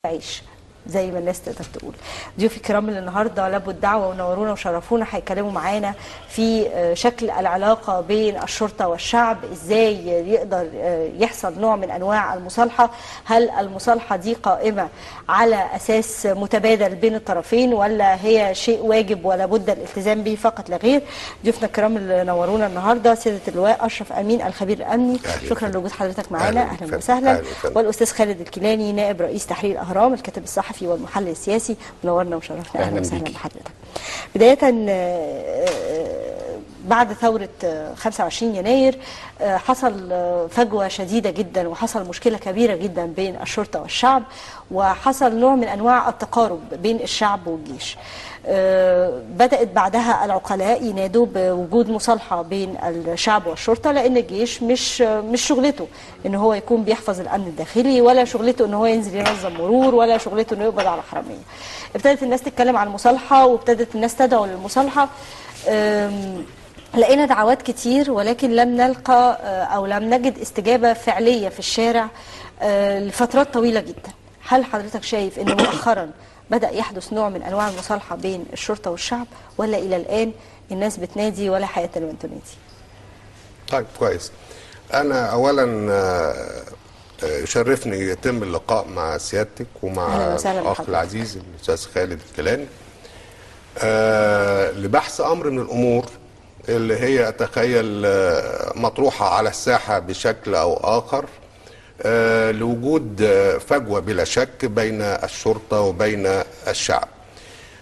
عيش زي ما الناس تقدر تقول. ضيوفي الكرام اللي النهارده لبوا الدعوة ونورونا وشرفونا هيتكلموا معانا في شكل العلاقة بين الشرطة والشعب، ازاي يقدر يحصل نوع من انواع المصالحة، هل المصالحة دي قائمة على اساس متبادل بين الطرفين ولا هي شيء واجب ولا بد الالتزام به فقط لا غير. ضيوفنا الكرام اللي نورونا النهارده سيادة اللواء اشرف امين الخبير الامني، شكرا لوجود حضرتك معانا، اهلا وسهلا، والاستاذ خالد الكيلاني نائب رئيس تحرير الاهرام الكاتب الصحفي والمحلل السياسي، منورنا وشرفنا، اهلا وسهلا بحضرتك. بداية بعد ثورة 25 يناير حصل فجوة شديدة جدا وحصل مشكلة كبيرة جدا بين الشرطة والشعب، وحصل نوع من أنواع التقارب بين الشعب والجيش. بدأت بعدها العقلاء ينادوا بوجود مصالحة بين الشعب والشرطة، لأن الجيش مش شغلته إن هو يكون بيحفظ الأمن الداخلي، ولا شغلته إن هو ينزل ينظم مرور، ولا شغلته إنه يقبض على حرامية. ابتدت الناس تتكلم عن المصالحة وابتدت الناس تدعو للمصالحة. لقينا دعوات كتير ولكن لم نلقى أو لم نجد استجابة فعلية في الشارع لفترات طويلة جدا. هل حضرتك شايف إن مؤخرا بدأ يحدث نوع من أنواع المصالحة بين الشرطة والشعب، ولا إلى الآن الناس بتنادي ولا حياة لمن تنادي؟ طيب كويس. أنا أولا يشرفني يتم اللقاء مع سيادتك ومع الأخ العزيز الأستاذ خالد الكيلاني لبحث أمر من الأمور اللي هي أتخيل مطروحة على الساحة بشكل أو آخر، لوجود فجوة بلا شك بين الشرطة وبين الشعب،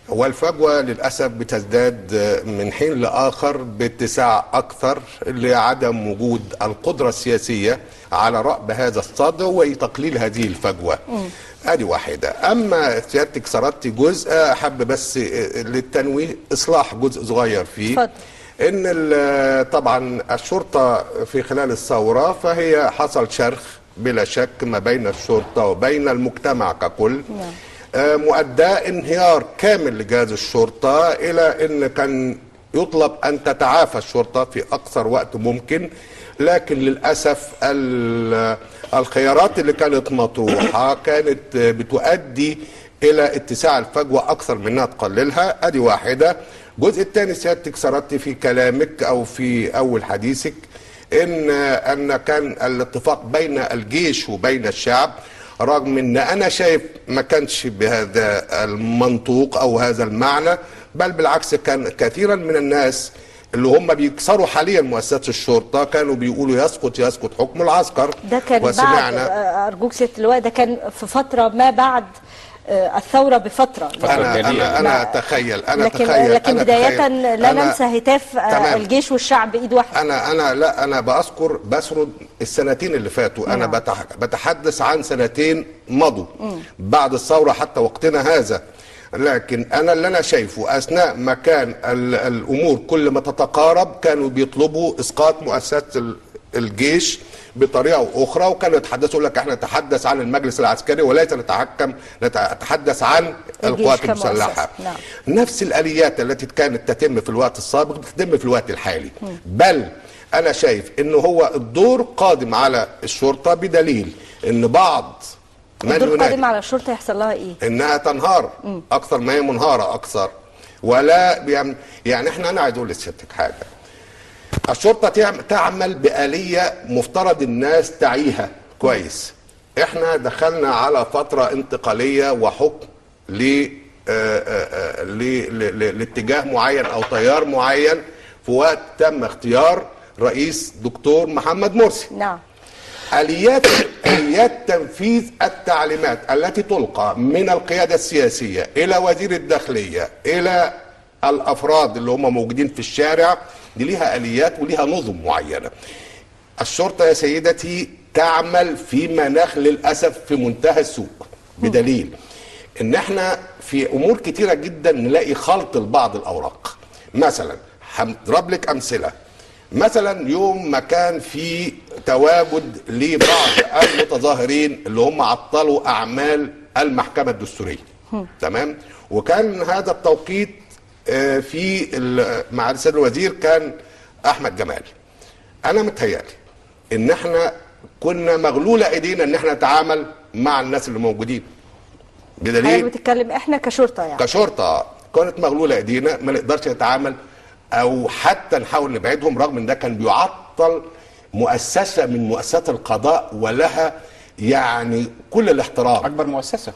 والفجوة للأسف بتزداد من حين لآخر باتساع أكثر لعدم وجود القدرة السياسية على رأب هذا الصدع وتقليل هذه الفجوة. ادي واحدة. أما سيادتك سردتي جزء، أحب بس للتنويه إصلاح جزء صغير فيه. فضل. إن طبعا الشرطة في خلال الثورة فهي حصل شرخ بلا شك ما بين الشرطة وبين المجتمع ككل، مؤدى انهيار كامل لجهاز الشرطة، إلى أن كان يطلب أن تتعافى الشرطة في أقصر وقت ممكن، لكن للأسف الخيارات اللي كانت مطروحة كانت بتؤدي إلى اتساع الفجوة أكثر من أنها تقللها. أدي واحدة. الجزء الثاني سيادتك سردت في كلامك أو في أول حديثك إن كان الاتفاق بين الجيش وبين الشعب، رغم ان انا شايف ما كانش بهذا المنطوق او هذا المعنى، بل بالعكس كان كثيرا من الناس اللي هم بيكسروا حاليا مؤسسات الشرطة كانوا بيقولوا يسقط يسقط حكم العسكر. ده كان بعد، ارجوك سيادة اللواء، ده كان في فترة ما بعد الثورة بفترة. أنا أتخيل، أنا أتخيل، لكن بداية لا ننسى هتاف الجيش والشعب بإيد واحدة. أنا لا، أنا بسرد السنتين اللي فاتوا. أنا بتحدث عن سنتين مضوا بعد الثورة حتى وقتنا هذا، لكن أنا اللي أنا شايفه أثناء ما كان الأمور كل ما تتقارب كانوا بيطلبوا إسقاط مؤسسات الجيش بطريقة اخرى، وكانوا يتحدثوا يقول لك احنا نتحدث عن المجلس العسكري وليس نتحدث عن القوات المسلحة. نعم. نفس الاليات التي كانت تتم في الوقت السابق بتتم في الوقت الحالي. بل انا شايف ان هو الدور قادم على الشرطة، بدليل ان بعض من الدور قادم على الشرطة يحصل لها ايه؟ انها تنهار اكثر ما هي منهاره اكثر. ولا يعني احنا، انا عايز اقول لسيادتك حاجة. الشرطة تعمل بآلية مفترض الناس تعيها كويس. احنا دخلنا على فترة انتقالية وحكم لاتجاه معين او تيار معين في وقت تم اختيار رئيس دكتور محمد مرسي. نعم. آليات تنفيذ التعليمات التي تلقى من القيادة السياسية إلى وزير الداخلية إلى الأفراد اللي هم موجودين في الشارع دي ليها آليات وليها نظم معينة. الشرطة يا سيدتي تعمل في مناخ للأسف في منتهى السوء، بدليل إن احنا في أمور كتيرة جدا نلاقي خلط لبعض الأوراق. مثلا هضرب لك أمثلة. مثلا يوم ما كان في تواجد لبعض المتظاهرين اللي هم عطلوا أعمال المحكمة الدستورية، تمام؟ وكان هذا التوقيت في مع السيد الوزير كان احمد جمال. انا متهيألي ان احنا كنا مغلولة ايدينا ان احنا نتعامل مع الناس اللي موجودين. بدليل بتتكلم احنا كشرطه، يعني كشرطه كانت مغلولة ايدينا، ما نقدرش نتعامل او حتى نحاول نبعدهم، رغم ان ده كان بيعطل مؤسسة من مؤسسات القضاء ولها يعني كل الاحترام، اكبر مؤسسة.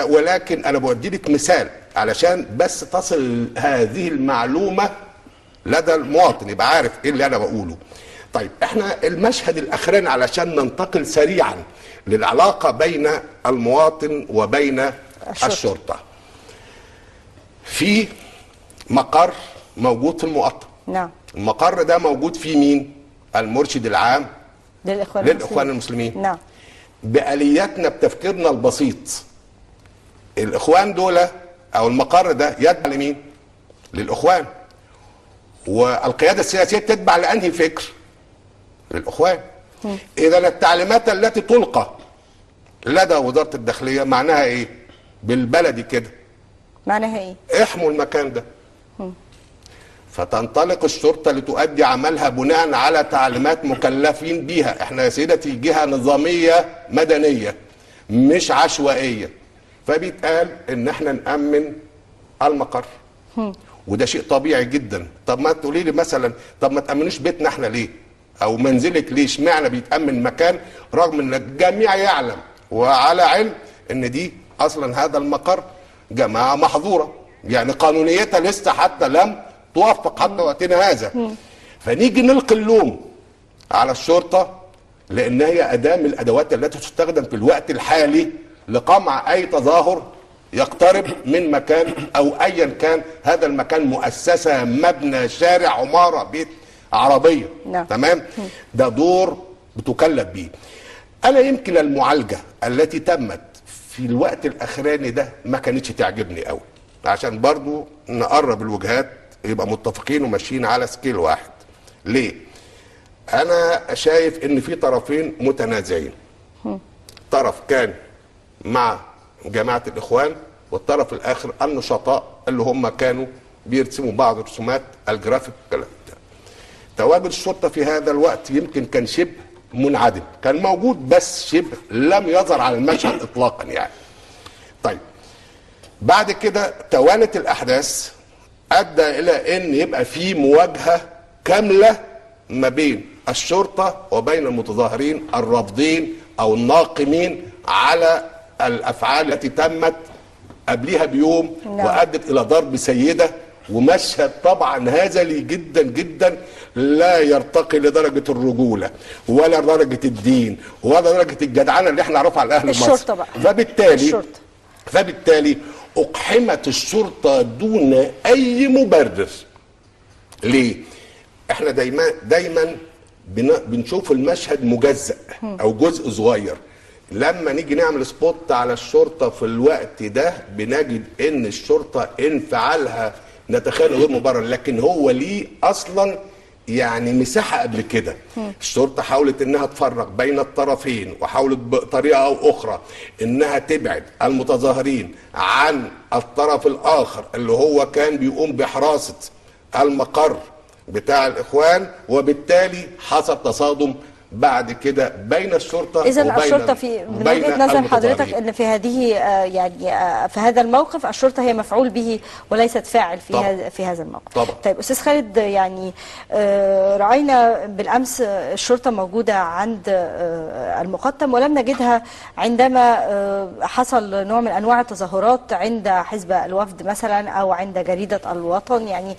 ولكن انا بودي لك مثال علشان بس تصل هذه المعلومة لدى المواطن، يبقى عارف ايه اللي انا بقوله. طيب احنا المشهد الاخراني علشان ننتقل سريعا للعلاقة بين المواطن وبين الشرطة. في مقر موجود في المقطم. نعم. المقر ده موجود فيه مين؟ المرشد العام للإخوان المسلمين. نعم. بآلياتنا بتفكيرنا البسيط، الإخوان دول أو المقر ده يتبع لمين؟ للإخوان. والقيادة السياسية تتبع لأنهي فكر؟ للإخوان. إذا التعليمات التي تلقى لدى وزارة الداخلية معناها إيه؟ بالبلدي كده معناها إيه؟ احموا المكان ده. فتنطلق الشرطة لتؤدي عملها بناء على تعليمات مكلفين بيها. احنا يا سيدتي جهة نظامية مدنية مش عشوائية، فبيتقال ان احنا نأمن المقر. وده شيء طبيعي جدا. طب ما تقولي لي مثلا طب ما تأمنوش بيتنا احنا ليه؟ او منزلك ليه؟ اشمعنى بيتأمن مكان رغم ان الجميع يعلم وعلى علم ان دي اصلا هذا المقر جماعة محظورة، يعني قانونيتها لسه حتى لم توفق حتى وقتنا هذا. فنيجي نلقي اللوم على الشرطة لأن هي أداة من الأدوات التي تستخدم في الوقت الحالي لقمع أي تظاهر يقترب من مكان أو أيا كان هذا المكان، مؤسسة، مبنى، شارع، عمارة، بيت، عربية. نعم. تمام؟ ده دور بتكلف بيه. أنا يمكن المعالجة التي تمت في الوقت الأخراني ده ما كانتش تعجبني قوي، عشان برضو نقرب الوجهات يبقى متفقين وماشيين على سكيل واحد. ليه؟ أنا شايف إن في طرفين متنازعين. طرف كان مع جماعة الإخوان، والطرف الآخر النشطاء اللي هم كانوا بيرسموا بعض رسومات الجرافيك والكلام ده. تواجد الشرطة في هذا الوقت يمكن كان شبه منعدم، كان موجود بس شبه لم يظهر على المشهد إطلاقا يعني. طيب بعد كده توالت الأحداث أدى إلى أن يبقى في مواجهة كاملة ما بين الشرطة وبين المتظاهرين الرافضين أو الناقمين على الأفعال التي تمت قبلها بيوم. نعم. وأدت إلى ضرب سيدة، ومشهد طبعا هزلي جدا جدا لا يرتقي لدرجة الرجولة ولا درجة الدين ولا درجة الجدعنة اللي احنا نعرفها على أهل مصر. الشرطة بقى. فبالتالي أقحمت الشرطة دون أي مبرر. ليه؟ احنا دايما دايما بنشوف المشهد مجزأ أو جزء صغير. لما نيجي نعمل spot على الشرطة في الوقت ده بنجد إن الشرطة انفعالها نتخيل غير مبرر، لكن هو ليه أصلا يعني مساحة قبل كده. الشرطة حاولت انها تفرق بين الطرفين، وحاولت بطريقة او اخرى انها تبعد المتظاهرين عن الطرف الاخر اللي هو كان بيقوم بحراسة المقر بتاع الاخوان، وبالتالي حصل تصادم بعد كده بين الشرطة. إذا الشرطة في من وجهة نظر حضرتك ان في هذه يعني في هذا الموقف الشرطة هي مفعول به وليست فاعل في هذا في هذا الموقف. طبعا. طيب أستاذ خالد، يعني رأينا بالأمس الشرطة موجودة عند المقطم ولم نجدها عندما حصل نوع من أنواع التظاهرات عند حزب الوفد مثلا أو عند جريدة الوطن. يعني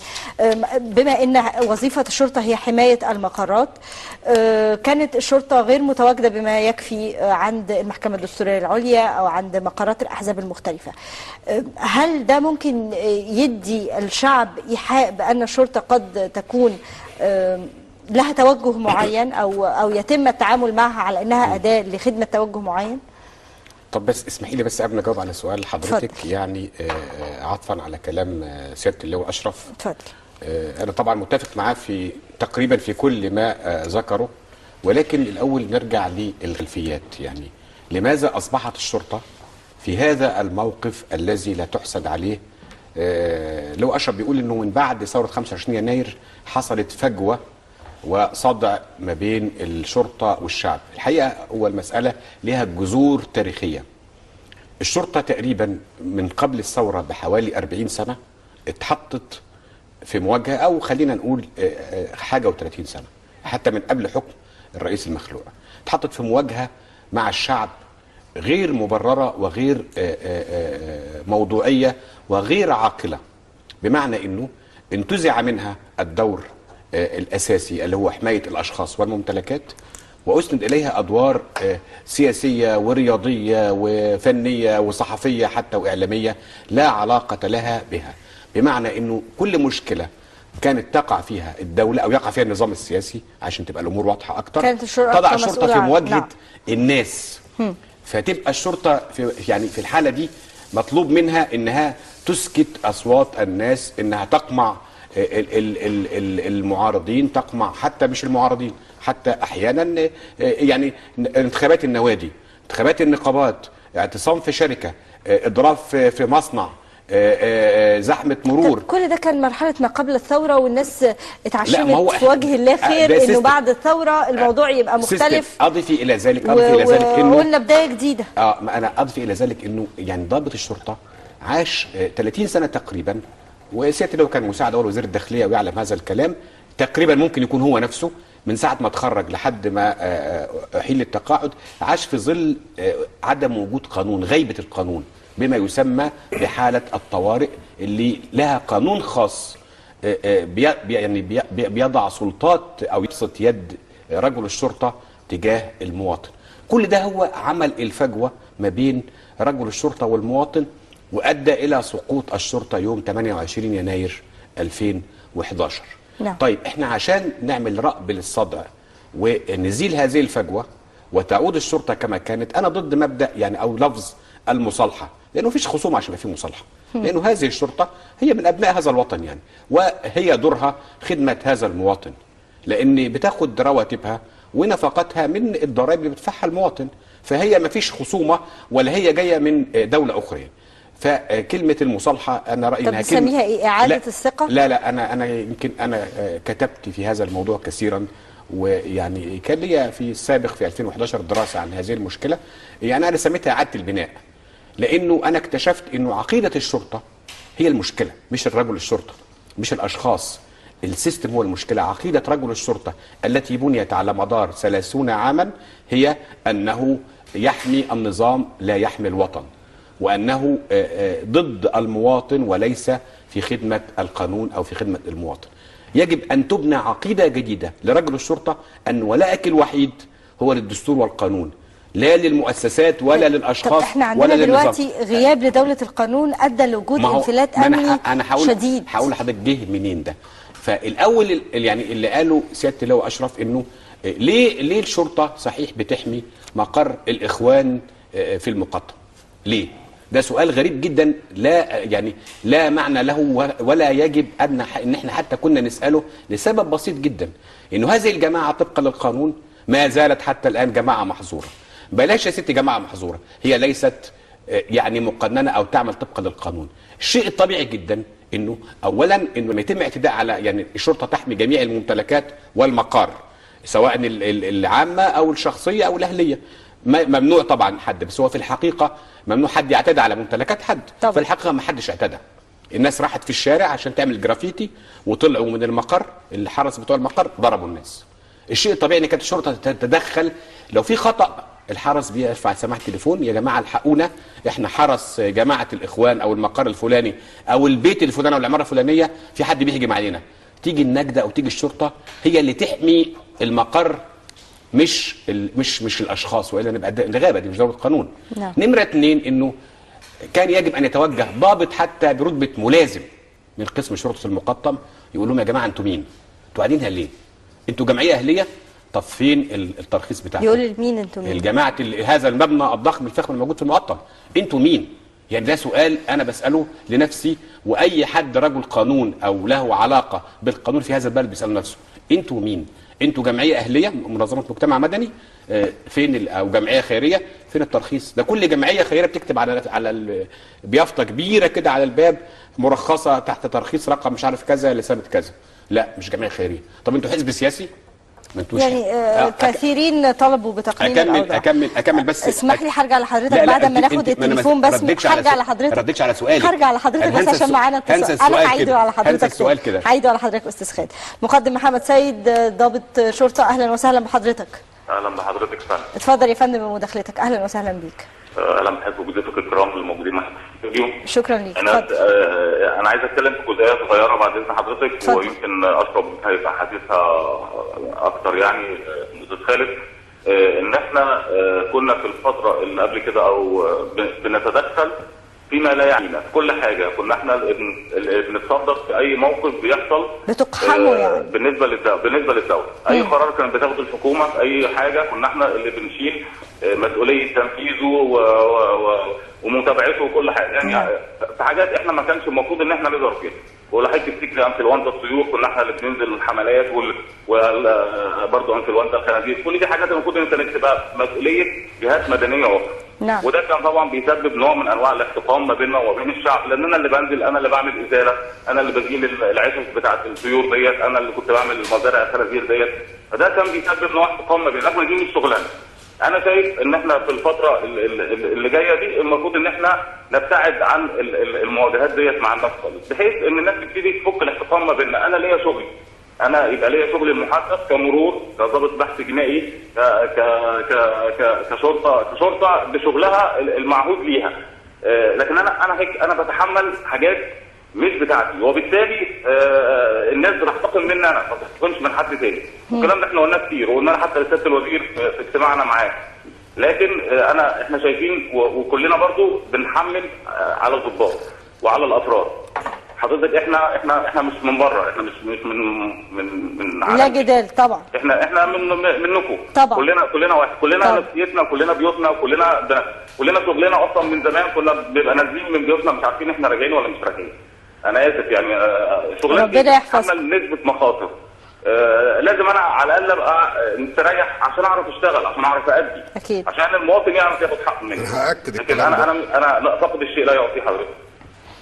بما أن وظيفة الشرطة هي حماية المقرات، كانت الشرطة غير متواجدة بما يكفي عند المحكمة الدستورية العليا أو عند مقرات الأحزاب المختلفة. هل ده ممكن يدي الشعب إيحاء بأن الشرطة قد تكون لها توجه معين أو يتم التعامل معها على أنها أداة لخدمة توجه معين؟ طب بس اسمحي لي بس قبل ما اجاوب على سؤال حضرتك. اتفضل. يعني عطفا على كلام سيادة اللواء أشرف. اتفضل. أنا طبعا متفق معاه في تقريبا في كل ما ذكره، ولكن الأول نرجع للخلفيات. يعني لماذا أصبحت الشرطة في هذا الموقف الذي لا تحسد عليه؟ لو أشرف بيقول أنه من بعد ثورة 25 يناير حصلت فجوة وصدع ما بين الشرطة والشعب. الحقيقة هو المسألة لها جذور تاريخية. الشرطة تقريبا من قبل الثورة بحوالي 40 سنة اتحطت في مواجهة، او خلينا نقول حاجة و30 سنة، حتى من قبل حكم الرئيس المخلوع، اتحطت في مواجهة مع الشعب غير مبررة وغير موضوعية وغير عاقلة، بمعنى انه انتزع منها الدور الاساسي اللي هو حماية الاشخاص والممتلكات، واسند اليها ادوار سياسية ورياضيه وفنيه وصحفيه حتى واعلاميه لا علاقة لها بها. بمعنى انه كل مشكلة كانت تقع فيها الدولة او يقع فيها النظام السياسي، عشان تبقى الامور واضحة اكتر، كانت الشرطة تضع الشرطة في مواجهة الناس. فتبقى الشرطة في يعني في الحالة دي مطلوب منها انها تسكت اصوات الناس، انها تقمع المعارضين، تقمع حتى مش المعارضين، حتى احيانا يعني انتخابات النوادي، انتخابات النقابات، اعتصام في شركة، اضراب في مصنع، زحمة مرور. كل ده كان مرحلة ما قبل الثورة، والناس اتعشمت في وجه الله خير انه بعد الثورة الموضوع يبقى مختلف. اضيفي الى ذلك، اضيفي الى ذلك انه قلنا بداية جديدة. ما انا اضيف الى ذلك انه يعني ضابط الشرطة عاش 30 سنة تقريبا، وسيادته لو كان مساعد اول وزير الداخلية ويعلم هذا الكلام تقريبا، ممكن يكون هو نفسه من ساعة ما اتخرج لحد ما احيل التقاعد عاش في ظل عدم وجود قانون، غيبه القانون، بما يسمى بحالة الطوارئ اللي لها قانون خاص يعني بيضع سلطات أو يبسط يد رجل الشرطة تجاه المواطن. كل ده هو عمل الفجوة ما بين رجل الشرطة والمواطن، وأدى إلى سقوط الشرطة يوم 28 يناير 2011. نعم. طيب احنا عشان نعمل رأب للصدع ونزيل هذه الفجوة وتعود الشرطة كما كانت، أنا ضد مبدأ يعني أو لفظ المصالحة، لأنه مفيش خصومة عشان يبقى في مصالحة، لأنه هذه الشرطة هي من أبناء هذا الوطن يعني، وهي دورها خدمة هذا المواطن، لأن بتاخد رواتبها ونفقتها من الضرائب اللي بتدفعها المواطن، فهي مفيش خصومة ولا هي جاية من دولة أخرى. فكلمة المصالحة أنا رأيي إنها كلمة، تسميها إيه؟ إعادة الثقة؟ لا لا، أنا يمكن أنا كتبت في هذا الموضوع كثيرا، ويعني كان لي في السابق في 2011 دراسة عن هذه المشكلة، يعني أنا سميتها إعادة البناء، لأنه أنا اكتشفت إنه عقيدة الشرطة هي المشكلة، مش الرجل الشرطة، مش الأشخاص، ال system هو المشكلة. عقيدة رجل الشرطة التي بنيت على مدار 30 عاما هي أنه يحمي النظام لا يحمي الوطن، وأنه ضد المواطن وليس في خدمة القانون أو في خدمة المواطن. يجب أن تبنى عقيدة جديدة لرجل الشرطة أن ولائك الوحيد هو للدستور والقانون، لا للمؤسسات ولا للأشخاص. طب احنا عندنا ولا دلوقتي غياب لدولة القانون أدى لوجود انفلات أمني شديد. هقول لحضرتك جه منين ده. فالأول يعني اللي قاله سيادة اللواء أشرف إنه ليه الشرطة صحيح بتحمي مقر الإخوان في المقطم؟ ليه؟ ده سؤال غريب جدا، لا يعني لا معنى له ولا يجب ان احنا حتى كنا نساله، لسبب بسيط جدا، انه هذه الجماعة طبقا للقانون ما زالت حتى الان جماعة محظورة. بلاش يا ستي جماعة محظورة، هي ليست يعني مقننه او تعمل طبقا للقانون. الشيء الطبيعي جدا انه اولا انه لما يتم اعتداء على يعني الشرطة تحمي جميع الممتلكات والمقار، سواء العامة او الشخصية او الاهلية، ممنوع طبعا حد، بس هو في الحقيقة ممنوع حد يعتدي على ممتلكات حد. طبعا. في الحقيقة ما حدش اعتدى، الناس راحت في الشارع عشان تعمل جرافيتي وطلعوا من المقر، الحرس بتوع المقر ضربوا الناس. الشيء الطبيعي ان كانت الشرطة تتدخل لو في خطا، الحرس بيرفع سماعه التليفون، يا جماعة الحقونا، احنا حرس جماعة الاخوان او المقر الفلاني او البيت الفلاني او العمارة الفلانية، في حد بيهجم علينا. تيجي النجده او تيجي الشرطة هي اللي تحمي المقر، مش مش مش الاشخاص، والا نبقى غابه، دي مش دولة قانون. نعم. نمره 2 انه كان يجب ان يتوجه ضابط حتى برتبة ملازم من قسم شرطه المقطم، يقول لهم يا جماعة انتوا مين؟ انتوا قاعدين ليه؟ انتوا جمعية اهليه؟ طب فين الترخيص بتاعكم؟ يقول لمين انتوا مين؟ الجماعة هذا المبنى الضخم الفخم الموجود في المقطم، انتوا مين؟ يعني ده سؤال انا بساله لنفسي، واي حد رجل قانون او له علاقة بالقانون في هذا البلد بيسال نفسه، انتوا مين؟ انتوا جمعية اهليه، منظمة مجتمع مدني، فين او جمعية خيرية، فين الترخيص؟ ده كل جمعية خيرية بتكتب على بيافطه كبيرة كده على الباب، مرخصة تحت ترخيص رقم مش عارف كذا لسنه كذا. لا، مش جمعية خيرية. طب انتوا حزب سياسي؟ ما انتوش يعني كثيرين طلبوا بتقنين الاوضاع. اكمل بس اسمح لي هرجع لحضرتك بعد ما ناخد التليفون، بس هرجع لحضرتك. ما ردتش على سؤالي. هرجع لحضرتك بس عشان معانا اتصال. انا هعيده على حضرتك السؤال كده، هعيده على حضرتك استاذ خالد. مقدم محمد سيد ضابط شرطه، اهلا وسهلا بحضرتك. اهلا بحضرتك فندم. اتفضل يا فندم بمداخلتك، اهلا وسهلا بيك. اهلا بحضرتك وبضيوفك الكرام الموجودين معانا في الاستوديو. شكرا ليك. انا عايز اتكلم في جزئية صغيرة بعد اذن حضرتك، ويمكن اشرف هيبقى حديثها اكتر. يعني استاذ خالد، ان احنا كنا في الفترة اللي قبل كده او بنتدخل فيما لا يعنينا في كل حاجة، كنا احنا اللي بنتصدر في اي موقف بيحصل، بتقحمه يعني بالنسبة للدولة، اي قرار كانت بتاخده الحكومة في اي حاجة كنا احنا اللي بنشيل مسؤولية تنفيذه ومتابعته وكل حاجة. يعني في حاجات احنا ما كانش المفروض ان احنا نظهر فيها. ولاحظت تفتكر انفلونزا الطيور كنا احنا اللي بننزل الحملات، وبرضه انفلونزا الخنازير، كل دي حاجات المفروض ان كانت تبقى مسؤولية جهات مدنية اخرى. نعم. وده كان طبعا بيسبب نوع من انواع الاحتقان ما بيننا وما بين الشعب، لان انا اللي بنزل، انا اللي بعمل ازالة، انا اللي بزيل العشش بتاعه الطيور ديت، انا اللي كنت بعمل المزارع الخنازير ديت، فده كان بيسبب نوع احتقان ما بيننا. دي مش شغلانة. انا شايف ان احنا في الفترة اللي جاية دي المفروض ان احنا نبتعد عن المواجهات ديت مع الناس خالص، بحيث ان الناس تبتدي تفك الاحتقان ما بيننا. انا ليا شغلي، انا يبقى ليا شغلي المحدد كمرور، كضابط بحث جنائي، ك ك ك كشرطه، كشرطه بشغلها المعهود ليها. لكن انا هيك انا بتحمل حاجات مش بتاعتي، وبالتالي الناس بتحتقن مني انا، ما بتحتقنش من حد تاني. والكلام ده احنا قلناه كتير، وقلناه حتى لسياده الوزير في اجتماعنا معاه. لكن احنا شايفين وكلنا برضو بنحمل على الضباط وعلى الافراد. حضرتك احنا احنا احنا مش من بره، احنا مش من لا جدال طبعا، احنا منكم طبعا، كلنا واحد، كلنا نفسيتنا، كلنا بيوتنا، كلنا شغلنا اصلا من زمان كنا بنبقى نازلين من بيوتنا مش عارفين احنا راجعين ولا مش راجعين. انا اسف يعني شغلانتي ربنا يحفظك، نسبه مخاطر، لازم انا على الاقل ابقى مستريح عشان اعرف اشتغل، عشان اعرف ادي، اكيد، عشان المواطن يعرف ياخد حقه مني. هاكد لكن الكلام انا انا انا فاقد الشيء لا يعطيه حضرتك.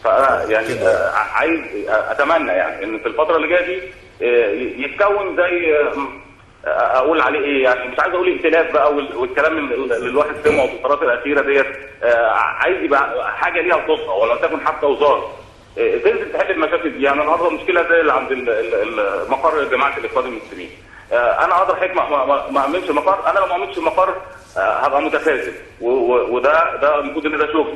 فانا يعني عايز اتمنى يعني ان في الفترة اللي جاية دي يتكون زي اقول عليه ايه، يعني مش عايز اقول ائتلاف بقى والكلام اللي الواحد سمعه في الفترات الاخيرة ديت، عايز يبقى حاجة ليها سلطة ولا تكن حتى وزارة تنزل تحل المشاكل دي. يعني النهارده مشكلة زي اللي عند مقر جماعة الاخوان المسلمين، انا اقدر حضرتك ما اعملش مقر، انا لو ما عملتش مقر هبقى متخاذل، وده المفروض ان ده شغل.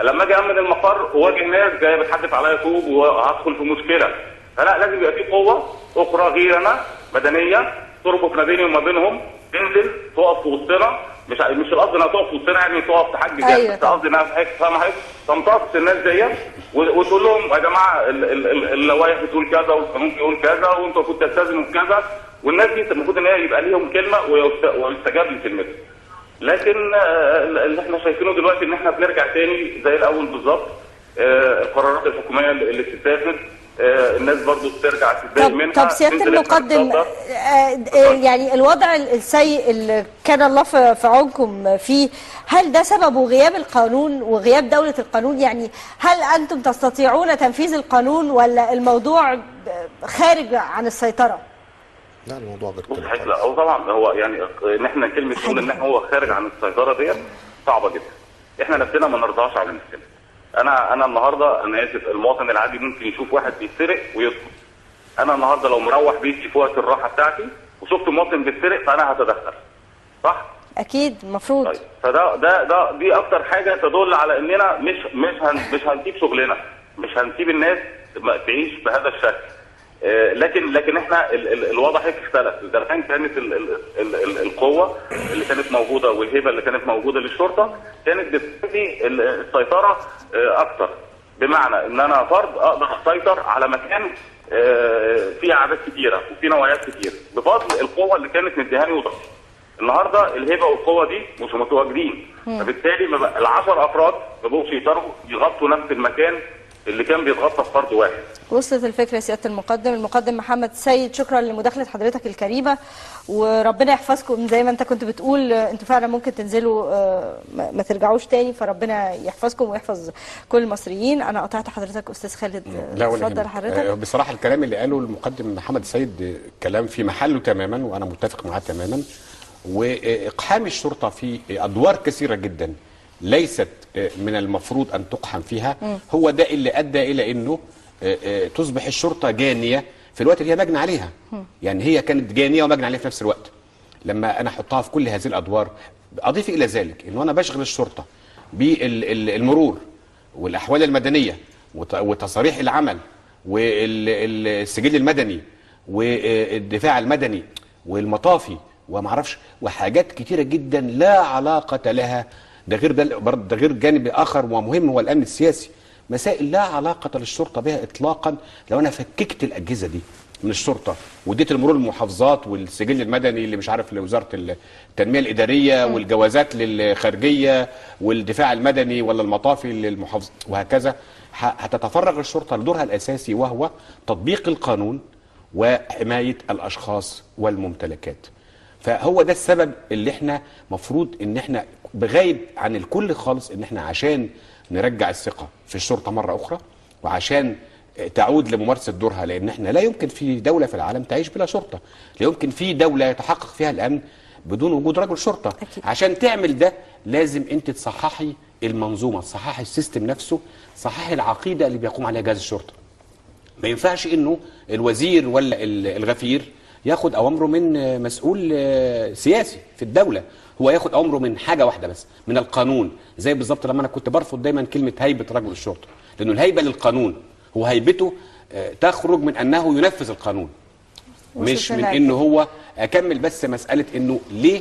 لما اجي امن المقر واواجه ناس جاية بتحدف عليا طوب وهدخل في مشكلة، فلا، لازم يبقى في قوة اخرى غير انا مدنية تربط ما بيني وما بينهم، تنزل تقف في وسطنا. مش القصد انها تقف في وسطنا يعني تقف تحجج، يعني بس قصدي انها فاهمه حضرتك تمتص الناس ديت وتقول لهم يا جماعة اللوائح بتقول كذا والقانون بيقول كذا وانتوا المفروض تلتزموا بكذا، والناس دي المفروض ان هي يبقى ليهم كلمة ويستجاب لكلمتهم. لكن اللي احنا شايفينه دلوقتي ان احنا بنرجع تاني زي الاول بالظبط، القرارات الحكومية اللي بتتاخد الناس برضو بترجع تتضايق منها. طب سيادة المقدم، يعني الوضع السيء اللي كان الله في عونكم فيه، هل ده سببه غياب القانون وغياب دولة القانون؟ يعني هل أنتم تستطيعون تنفيذ القانون ولا الموضوع خارج عن السيطرة؟ لا، الموضوع غير كده. لا، هو طبعا هو يعني ان احنا كلمة نقول ان هو خارج عن السيطرة ديت صعبة جدا. احنا نفسنا ما نرضاش على نفسنا. انا النهارده، انا اسف، المواطن العادي ممكن يشوف واحد بيتسرق ويسكت. انا النهارده لو مروح بيتي في وقت الراحة بتاعتي وشفت مواطن بيتسرق فانا هتدخل، صح؟ اكيد المفروض. طيب، فده ده ده دي اكتر حاجة تدل على اننا مش هنسيب شغلنا، مش هنسيب الناس تعيش بهذا الشكل. لكن احنا الوضع هيك اختلف. زمان كانت القوة اللي كانت موجودة والهبه اللي كانت موجودة للشرطة كانت بتدي السيطرة اكتر، بمعنى ان انا فرد اقدر اسيطر على مكان فيه اعداد كتيرة وفيه نوعيات كتيرة بفضل القوة اللي كانت مديهاني وزارتي. النهارده الهبة والقوه دي مش متواجدين، فبالتالي ال10 افراد ما بقوش يقدروا يغطوا نفس المكان اللي كان بيتغطى في فرد واحد. وصلت الفكرة سيادة المقدم. المقدم محمد سيد، شكرا لمداخله حضرتك الكريمة، وربنا يحفظكم. زي ما انت كنت بتقول انتوا فعلا ممكن تنزلوا ما ترجعوش تاني، فربنا يحفظكم ويحفظ كل المصريين. انا قطعت حضرتك استاذ خالد، اتفضل حضرتك. بصراحة الكلام اللي قاله المقدم محمد سيد كلام في محله تماما، وانا متفق معاه تماما. واقحام الشرطة في ادوار كثيرة جدا ليست من المفروض ان تقحم فيها، هو ده اللي ادى الى انه تصبح الشرطة جانيه في الوقت اللي هي مجني عليها. يعني هي كانت جانيه ومجني عليها في نفس الوقت. لما انا احطها في كل هذه الادوار، اضيف الى ذلك انه انا بشغل الشرطة بالمرور والاحوال المدنية وتصاريح العمل والسجل المدني والدفاع المدني والمطافي وما اعرفش وحاجات كتيرة جدا لا علاقة لها. ده غير ده غير جانب اخر ومهم هو الامن السياسي، مسائل لا علاقة للشرطة بها اطلاقا. لو انا فككت الاجهزة دي من الشرطة واديت المرور للمحافظات والسجل المدني اللي مش عارف لوزارة التنمية الادارية والجوازات للخارجيه والدفاع المدني ولا المطافي للمحافظ وهكذا، هتتفرغ الشرطة لدورها الاساسي وهو تطبيق القانون وحماية الاشخاص والممتلكات. فهو ده السبب اللي احنا مفروض ان احنا بغايب عن الكل خالص، ان احنا عشان نرجع الثقة في الشرطة مرة أخرى وعشان تعود لممارسة دورها، لأن احنا لا يمكن في دولة في العالم تعيش بلا شرطة، لا يمكن في دولة يتحقق فيها الأمن بدون وجود رجل شرطة. أكيد. عشان تعمل ده لازم انت تصححي المنظومة، تصححي ال system نفسه، تصححي العقيدة اللي بيقوم عليها جهاز الشرطة. ما ينفعش انه الوزير ولا الغفير ياخد اوامره من مسؤول سياسي في الدولة، هو ياخد امره من حاجة واحدة بس، من القانون. زي بالظبط لما انا كنت برفض دايما كلمة هيبة رجل الشرطة، لانه الهيبة للقانون، هو هيبته تخرج من انه ينفذ القانون، مش من انه هو. اكمل بس مسالة انه ليه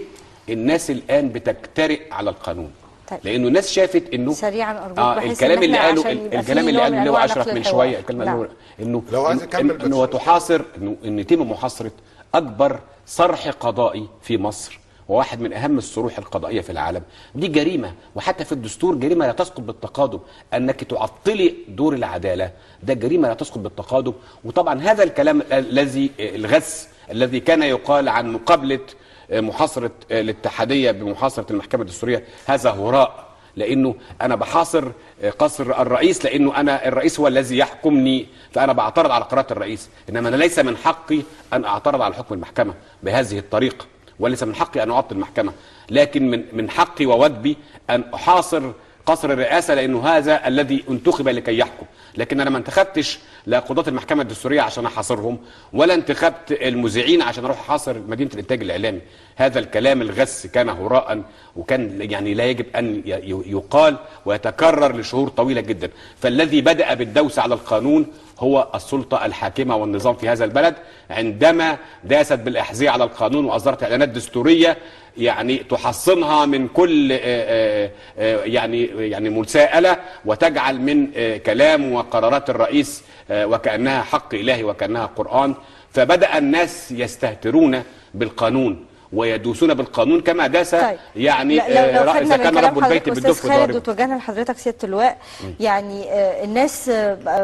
الناس الان بتجترئ على القانون. طيب. لانه الناس شافت انه سريعا ارجوك الكلام اللي قاله الكلام اللي قاله اللي هو اشرف من شوية، الكلام اللي انه لو عايز اكمل انه تحاصر، انه ان يتم محاصرة اكبر صرح قضائي في مصر وواحد من اهم الصروح القضائية في العالم، دي جريمة، وحتى في الدستور جريمة لا تسقط بالتقادم، انك تعطلي دور العدالة ده جريمة لا تسقط بالتقادم. وطبعا هذا الكلام الذي الغث الذي كان يقال عن مقابله محاصرة الاتحادية بمحاصره المحكمة الدستورية، هذا هراء، لانه انا بحاصر قصر الرئيس لانه انا الرئيس هو الذي يحكمني، فانا بعترض على قرارات الرئيس، انما انا ليس من حقي ان اعترض على حكم المحكمة بهذه الطريقة، وليس من حقي ان اعطل المحكمة، لكن من حقي وواجبي ان احاصر قصر الرئاسة لانه هذا الذي انتخب لكي يحكم. لكن انا ما انتخبتش لا قضاة المحكمة الدستورية عشان احاصرهم، ولا انتخبت المذيعين عشان اروح احاصر مدينة الانتاج الاعلامي. هذا الكلام الغث كان هراء، وكان يعني لا يجب ان يقال ويتكرر لشهور طويلة جدا. فالذي بدأ بالدوس على القانون هو السلطة الحاكمة والنظام في هذا البلد، عندما داست بالاحذيه على القانون واصدرت اعلانات دستورية يعني تحصنها من كل يعني مساءله، وتجعل من كلام وقرارات الرئيس وكانها حق الهي وكانها قران. فبدا الناس يستهترون بالقانون ويدوسون بالقانون كما داس. طيب. يعني لو اذا كان رب البيت بالدف ضارب. وتوجهنا لحضرتك سيادة اللواء، يعني الناس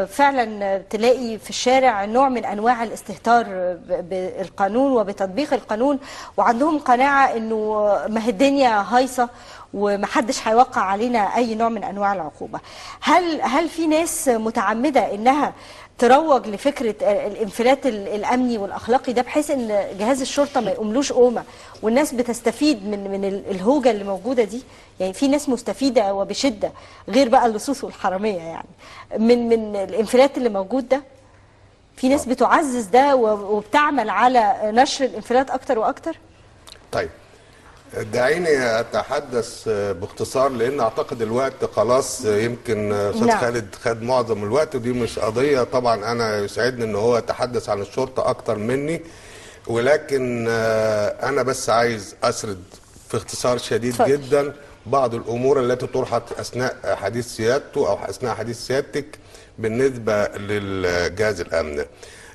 فعلا تلاقي في الشارع نوع من انواع الاستهتار بالقانون وبتطبيق القانون، وعندهم قناعة انه ما هي الدنيا هايصه ومحدش هيوقع علينا اي نوع من انواع العقوبة. هل في ناس متعمدة انها تروج لفكرة الانفلات الامني والاخلاقي ده، بحيث ان جهاز الشرطة ما يقوملوش قومه، والناس بتستفيد من الهوجه اللي موجودة دي؟ يعني في ناس مستفيدة وبشدة، غير بقى اللصوص والحراميه، يعني من الانفلات اللي موجود ده في ناس بتعزز ده وبتعمل على نشر الانفلات اكتر واكتر. طيب دعيني اتحدث باختصار لان اعتقد الوقت خلاص، يمكن استاذ نعم. خالد خد معظم الوقت، ودي مش قضية طبعا. انا يسعدني ان هو يتحدث عن الشرطة اكتر مني، ولكن انا بس عايز اسرد في اختصار شديد اتفضل. جدا بعض الامور التي طرحت اثناء حديث سيادته او اثناء حديث سيادتك بالنسبة للجهاز الامن.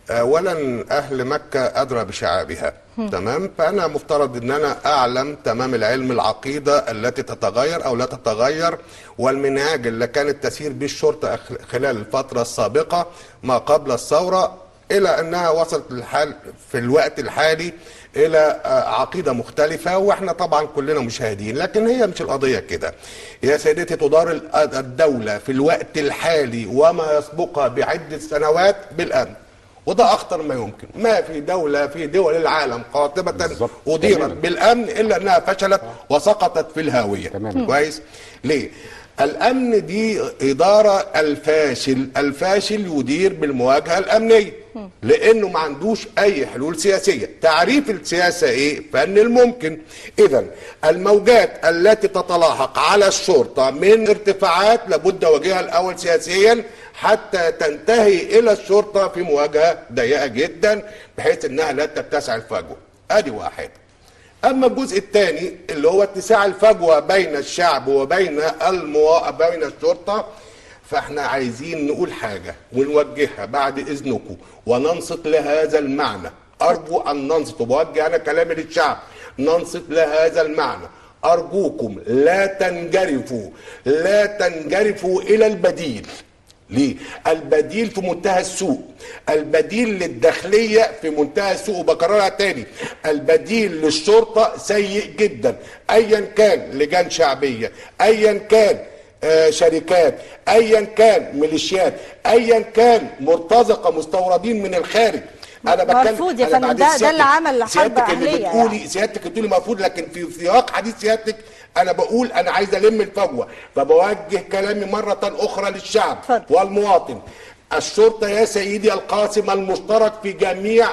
اولا اهل مكة ادرى بشعابها، تمام؟ فانا مفترض ان انا اعلم تمام العلم العقيدة التي تتغير او لا تتغير، والمنهاج اللي كانت تسير به الشرطة خلال الفترة السابقة ما قبل الثورة، الى انها وصلت للحال في الوقت الحالي الى عقيدة مختلفة، واحنا طبعا كلنا مشاهدين. لكن هي مش القضية كده يا سيدتي. تدار الدولة في الوقت الحالي وما يسبقها بعده سنوات بالامن، وده اخطر ما يمكن. ما في دولة في دول العالم قاطبة اديرت بالامن الا انها فشلت وسقطت في الهاوية. كويس؟ ليه؟ الامن دي ادارة الفاشل، الفاشل يدير بالمواجهه الامنية لانه ما عندوش اي حلول سياسية. تعريف السياسة ايه؟ فن الممكن. اذا الموجات التي تتلاحق على الشرطة من ارتفاعات لابد وجهها الاول سياسيا حتى تنتهي الى الشرطة في مواجهة ضيقه جدا بحيث انها لا تتسع الفجوة. ادي واحد. اما الجزء الثاني اللي هو اتساع الفجوة بين الشعب وبين بين الشرطة، فاحنا عايزين نقول حاجة ونوجهها بعد اذنكم وننصت لهذا المعنى. ارجو ان ننصت، وبوجه انا كلامي للشعب، ننصت لهذا المعنى. ارجوكم لا تنجرفوا، لا تنجرفوا الى البديل. ليه؟ البديل في منتهى السوء، البديل للداخلية في منتهى السوء، وبكررها تاني، البديل للشرطة سيء جدا، ايا كان لجان شعبية، ايا كان شركات، ايا كان ميليشيات، ايا كان مرتزقة مستوردين من الخارج. انا بتكلم مرفوض يا فندم، ده اللي عمل حرب اهليه. بتقولي يعني سيادتك بتقولي مرفوض، لكن في سياق حديث سيادتك انا بقول انا عايز الم الفجوة، فبوجه كلامي مرة اخرى للشعب والمواطن. الشرطة يا سيدي القاسم المشترك في جميع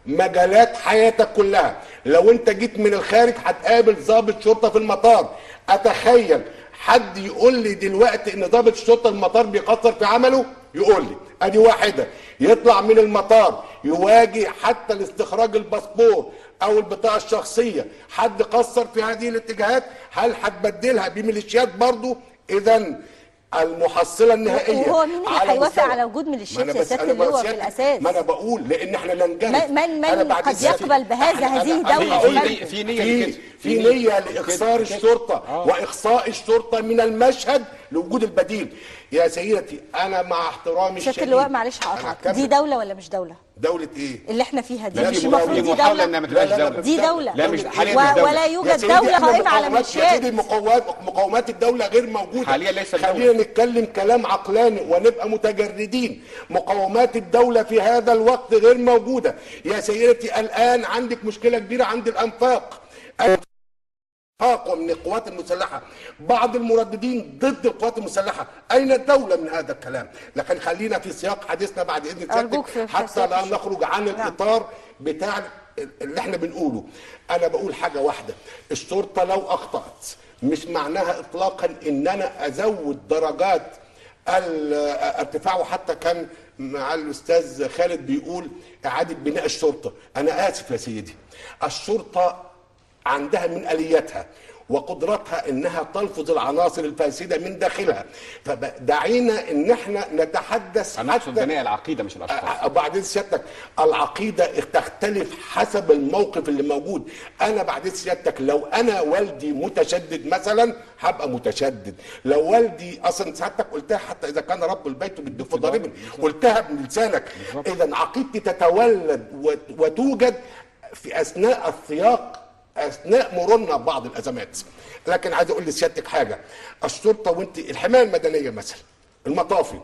مجالات حياتك كلها. لو انت جيت من الخارج هتقابل ضابط شرطه في المطار. اتخيل حد يقول لي دلوقتي ان ضابط الشرطة المطار بيقصر في عمله؟ يقول لي ادي واحدة. يطلع من المطار يواجه حتى الاستخراج الباسبور او البطاقة الشخصية، حد قصر في هذه الاتجاهات؟ هل هتبدلها بميليشيات برضو؟ اذا المحصلة النهائية وهو مين اللي هيوافق على وجود ميليشيات يا سيادة اللواء في الاساس؟ ما انا بقول لان احنا ننجرف. من قد يقبل بهذا؟ هذه دولة في نيه، في نيه لاخسار الشرطة واخصاء الشرطة من المشهد لوجود البديل. يا سيدتي انا مع احترامي الشديد. سيادة اللواء معلش هقاطعك، دي دولة ولا مش دولة؟ دولة ايه؟ اللي احنا فيها دي مش المفروض دي دولة؟ دي دولة. لا مش حاليا مش دولة، ولا يوجد دولة قائمة على ميليشيات. يا سيدي مقومات الدولة غير موجودة حاليا، ليس دولة. خلينا نتكلم كلام عقلاني ونبقى متجردين. مقومات الدولة في هذا الوقت غير موجودة يا سيدتي. الآن عندك مشكلة كبيرة عند الأنفاق ومن القوات المسلحة، بعض المرددين ضد القوات المسلحة. أين الدولة من هذا الكلام؟ لكن خلينا في سياق حديثنا بعد إذن سيادتك حتى لا نخرج عن الإطار بتاع اللي احنا بنقوله. أنا بقول حاجة واحدة، الشرطة لو أخطأت مش معناها إطلاقا إن أنا أزود درجات الارتفاع. وحتى كان مع الأستاذ خالد بيقول إعادة بناء الشرطة. أنا آسف يا سيدي، الشرطة عندها من آلياتها وقدرتها انها تلفظ العناصر الفاسدة من داخلها، فدعينا ان احنا نتحدث. انا اقصد بناء العقيدة مش الاشخاص. بعدين سيادتك العقيدة تختلف حسب الموقف اللي موجود. انا بعدين سيادتك لو انا والدي متشدد مثلا هبقى متشدد، لو والدي اصلا سيادتك قلتها حتى اذا كان رب البيت بالدف ضاربا، قلتها بلسانك. اذا عقيدتي تتولد وتوجد في اثناء السياق، اثناء مرورنا ببعض الازمات. لكن عايز اقول لسيادتك حاجة، الشرطة وانت الحماية المدنية مثلا، المطافي،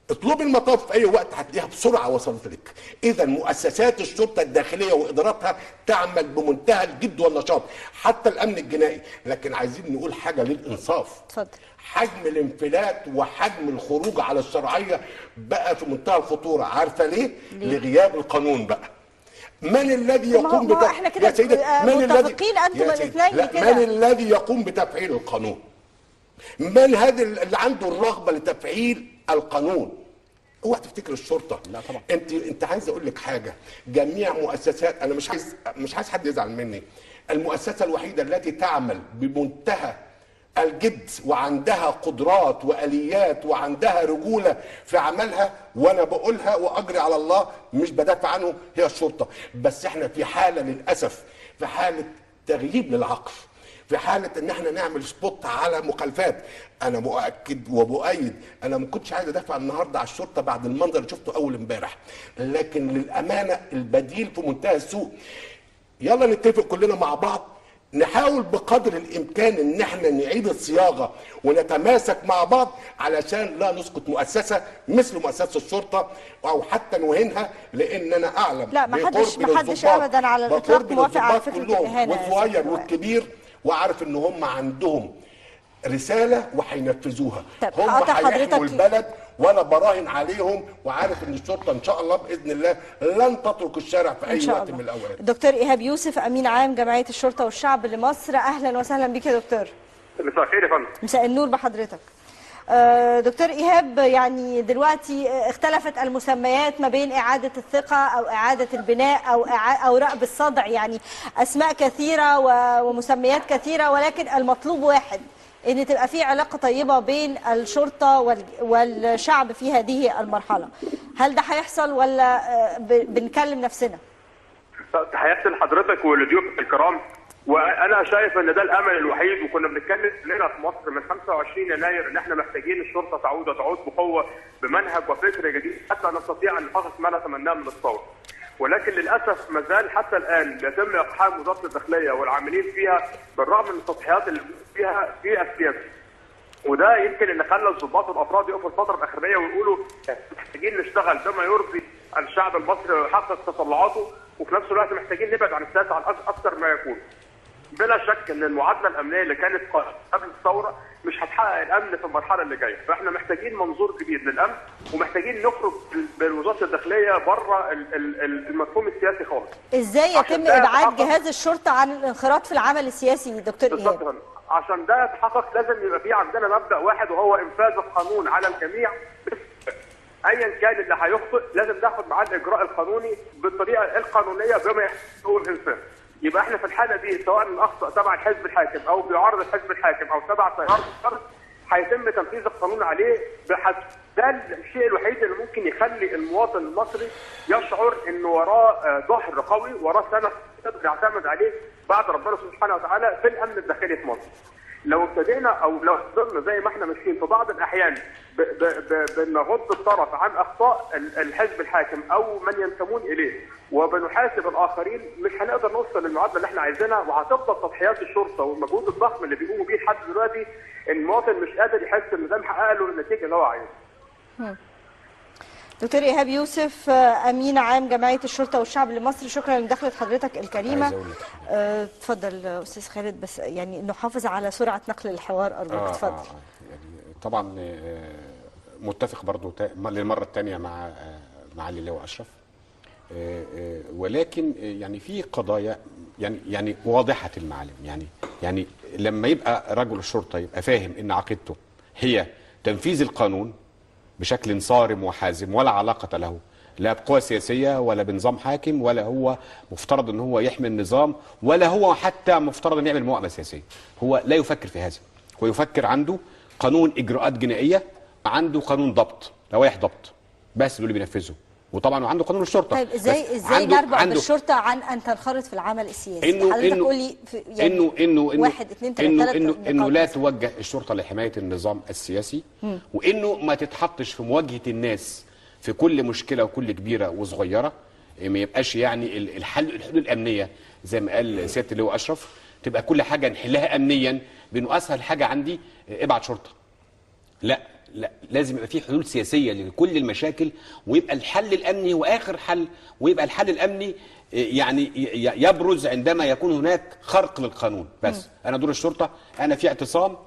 اطلبي المطافي في اي وقت هتلاقيها بسرعة وصلت لك. اذا مؤسسات الشرطة الداخلية واداراتها تعمل بمنتهى الجد والنشاط، حتى الامن الجنائي. لكن عايزين نقول حاجة للانصاف. اتفضل. حجم الانفلات وحجم الخروج على الشرعية بقى في منتهى الخطورة. عارفه ليه؟ لغياب القانون بقى. من الذي يقوم احنا كده متفقين انتم الاثنين كده. من الذي يقوم بتفعيل القانون؟ من هذا اللي عنده الرغبة لتفعيل القانون؟ اوعى تفتكر الشرطة. لا طبعا. انت عايز اقول لك حاجة، جميع مؤسسات، انا مش عايز حد يزعل مني، المؤسسة الوحيدة التي تعمل بمنتهى الجد وعندها قدرات واليات وعندها رجوله في عملها، وانا بقولها واجري على الله مش بدافع عنه، هي الشرطة. بس احنا في حاله للاسف، في حاله تغييب للعقل، في حاله ان احنا نعمل spot على مخالفات. انا مؤكد وبؤيد، انا ما كنتش عايز ادافع النهارده على الشرطة بعد المنظر اللي شفته اول امبارح، لكن للامانة البديل في منتهى السوء. يلا نتفق كلنا مع بعض، نحاول بقدر الامكان ان احنا نعيد الصياغة ونتماسك مع بعض علشان لا نسقط مؤسسة مثل مؤسسة الشرطة او حتى نهينها، لان انا اعلم لا ما حدش ابدا على الاطلاق موافق على فكرة الاهانة، والصغير والكبير، وعارف ان هم عندهم رسالة وهينفذوها. هم هيحموا البلد وانا براهن عليهم، وعارف ان الشرطة ان شاء الله باذن الله لن تترك الشارع في اي وقت من الاوقات. دكتور ايهاب يوسف، امين عام جمعية الشرطة والشعب لمصر، اهلا وسهلا بك يا دكتور. مساء الخير يا فندم. مساء النور بحضرتك. دكتور إيهاب، يعني دلوقتي اختلفت المسميات ما بين إعادة الثقة أو إعادة البناء أو رأب الصدع، يعني أسماء كثيرة ومسميات كثيرة، ولكن المطلوب واحد، إن تبقى في علاقة طيبة بين الشرطة والشعب في هذه المرحلة. هل ده هيحصل ولا بنكلم نفسنا؟ تحياتي لحضرتك ولضيوفك الكرام، وانا شايف ان ده الامل الوحيد. وكنا بنتكلم لنا في مصر من 25 يناير ان احنا محتاجين الشرطة تعود وتعود بقوة بمنهج وفكر جديد حتى نستطيع ان نحقق ما نتمناه من الثورة. ولكن للاسف ما زال حتى الان يتم اقحام وزارة الداخلية والعاملين فيها بالرغم من التضحيات اللي فيها في السياسة. وده يمكن اللي خلى الضباط والافراد يقفوا الفترة الاخرانية ويقولوا محتاجين نشتغل بما يرضي الشعب المصري ويحقق تطلعاته، وفي نفس الوقت محتاجين نبعد عن السياسة على اكثر ما يكون. بلا شك ان المعادلة الامنية اللي كانت قبل الثورة مش هتحقق الامن في المرحلة اللي جاية، فاحنا محتاجين منظور جديد للامن، ومحتاجين نخرج بالوزارة الداخلية بره المفهوم السياسي خالص. ازاي يتم ابعاد جهاز الشرطة عن الانخراط في العمل السياسي دكتور ايهاب؟ عشان ده يتحقق لازم يبقى في عندنا مبدا واحد، وهو انفاذ القانون على الجميع. ايا كان اللي هيخطئ لازم ناخد معاه الاجراء القانوني بالطريقة القانونية بما يحققه الانسان. يبقى احنا في الحالة دي سواء الاخطا تبع الحزب الحاكم او بيعارض الحزب الحاكم او تبع تيار الشرط هيتم تنفيذ القانون عليه بحسب. ده الشيء الوحيد اللي ممكن يخلي المواطن المصري يشعر ان وراه ظهر قوي، وراه سند يقدر يعتمد عليه بعد ربنا سبحانه وتعالى في الامن الداخلي في مصر. لو ابتدينا او لو فضلنا زي ما احنا ماشيين في بعض الاحيان بنغض الطرف عن اخطاء الحزب الحاكم او من ينتمون اليه وبنحاسب الاخرين، مش هنقدر نوصل للمعادله اللي احنا عايزينها، وهتفضل تضحيات الشرطة والمجهود الضخم اللي بيقوموا بيه لحد دلوقتي المواطن مش قادر يحس ان ده محقق له النتيجة اللي هو عايزها. دكتور ايهاب يوسف، امين عام جمعية الشرطة والشعب لمصر، شكرا لمداخله حضرتك الكريمة. اتفضل استاذ خالد، بس يعني نحافظ على سرعة نقل الحوار ارجوك. اتفضل. يعني طبعا متفق برضو للمرة الثانية مع معالي اللواء اشرف، ولكن يعني في قضايا يعني واضحة المعالم، يعني لما يبقى رجل الشرطة يبقى فاهم ان عقيدته هي تنفيذ القانون بشكل صارم وحازم، ولا علاقة له لا بقوى سياسية ولا بنظام حاكم، ولا هو مفترض ان هو يحمي النظام، ولا هو حتى مفترض ان يعمل موائمة سياسية. هو لا يفكر في هذا، هو يفكر عنده قانون اجراءات جنائية، عنده قانون ضبط، لوائح ضبط، بس دول اللي بينفذوا، وطبعا وعنده قانون الشرطة. طيب ازاي نربط بالشرطة عن ان تنخرط في العمل السياسي؟ حضرتك قول لي يعني انه 1 2 3 انه لا توجه الشرطة لحماية النظام السياسي، وانه ما تتحطش في مواجهة الناس في كل مشكلة وكل كبيرة وصغيره، ما يبقاش يعني الحلول الامنية زي ما قال سيادة اللواء اشرف، تبقى كل حاجة نحلها امنيا، بانه اسهل حاجة عندي ابعت شرطه. لا لا، لازم يبقى في حلول سياسية لكل المشاكل، ويبقى الحل الامني هو اخر حل، ويبقى الحل الامني يعني يبرز عندما يكون هناك خرق للقانون. بس انا دور الشرطة، انا في اعتصام